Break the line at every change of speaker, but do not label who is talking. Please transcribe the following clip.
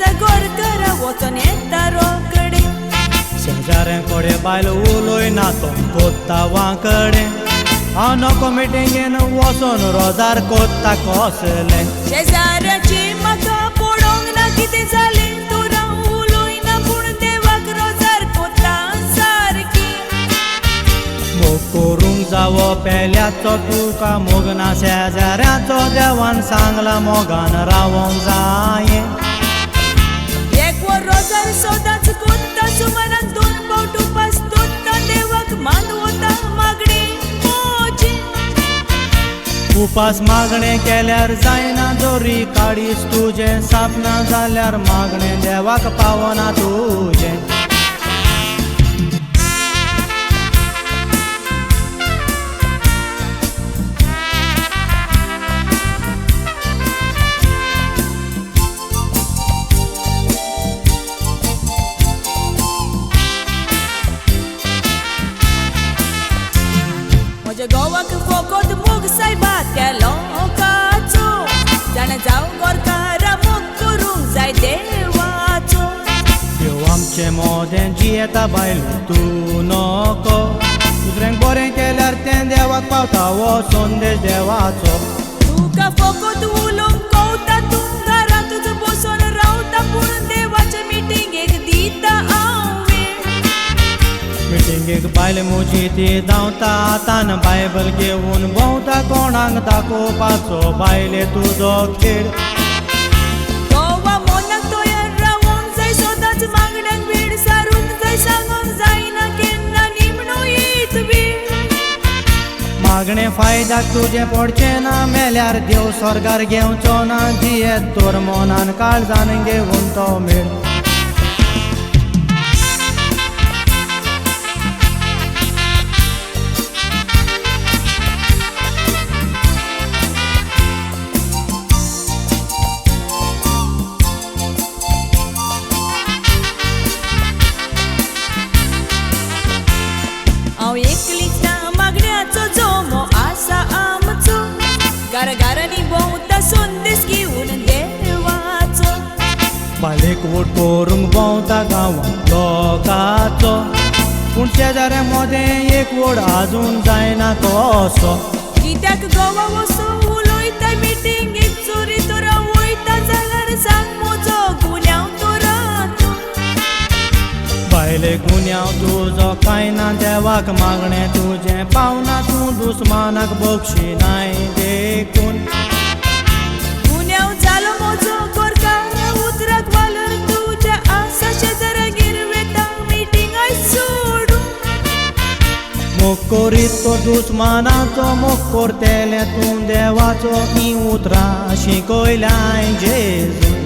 आसा गोरकारा वचोन येता रोकडे.
शेजाऱ्यां कडेन बायल उलयना तो कोत्ता वांकडे. हांव नको मिटिंगेन वचोन रोजार कोत्ता कसलें.
शेजाऱ्याची म्हाका पळोवंक ना कितें जालें तोरा उलयना पूण देवाक रोजार कोत्ता सारकी.
मोग करूंक जावो पेल्याचो तुका मोग ना शेजाऱ्याचो देवान सांगला मोगान रावोंक जाये.
एक वर रोजार सदांच कोत्ता सुमारान 2 फावट उपास दोत्ता देवाक मानवता मागणी मोजी.
उपास मागणें केल्यार जायना जोरी काडीस तुजें साप ना जाल्यार मागणें देवाक पावना तुजें.
म्हज्या गोवाक फोकोत मोग सायबा त्या लोकाचो जाणा जावं गोरकारा मोग करूंक जाय देवाचो.
देव आमचे मोदें जियेता बायल तूं नको दुसऱ्यांक बरें केल्यार तें देवाक पावता हो संदेश देवाचो.
तुका फोकोत उलोवंक कवता तूं घरांतूच बसून रावता पूण देवाचे मिटिंगेक दिता हांव वेळ.
मिटिंगेक बायल म्हजी ती धांवता आतां बायबल घेवन भोंवता कोणाक दाखोवपाचो बायले तुजो खेळ.
गोवा मनाक तयार रावोंक जाय सदांच मागण्यांक वेळ सारूंक जाय सांगोंक जायना केन्ना निमणो येत वेळ.
मागणें फायद्याक तुजें पडचें ना मेल्यार देव स्वर्गार घेवचो ना जियेत तर मनान काळजान घेवन तो मेळ.
हांव एकलीच ना मागण्याचो जोमो आसा आमचो घराघरांनी भोंवता संदेश घेवन देवाचो.
बायलेक वोट करूंक भोंवता गांवांत लोकाचो पूण शेजाऱ्यां मोदें एक वोट आजून जायना कसो.
कित्याक गोवा वचो उलयता मिटिंगेक चोरी तोरा वयता जाल्यार सांग म्हजो गुन्यांव तोरा तूं.
बायले गुन्यांव तुजो कांय ना देवाक मागणें तुजें पावना तूं दुस्मानाक बक्षिनाय देखून.
गुन्यांव जालो म्हजो गोरकारा उतराक वालोर तुज्या आसा शेजाऱ्यागेर वेता मिटिंगाय सोडून.
मोग करीत तो दुस्मानाचो मोग करतलें तूं देवाचो हीं उतरां शिकयल्याय जेजून.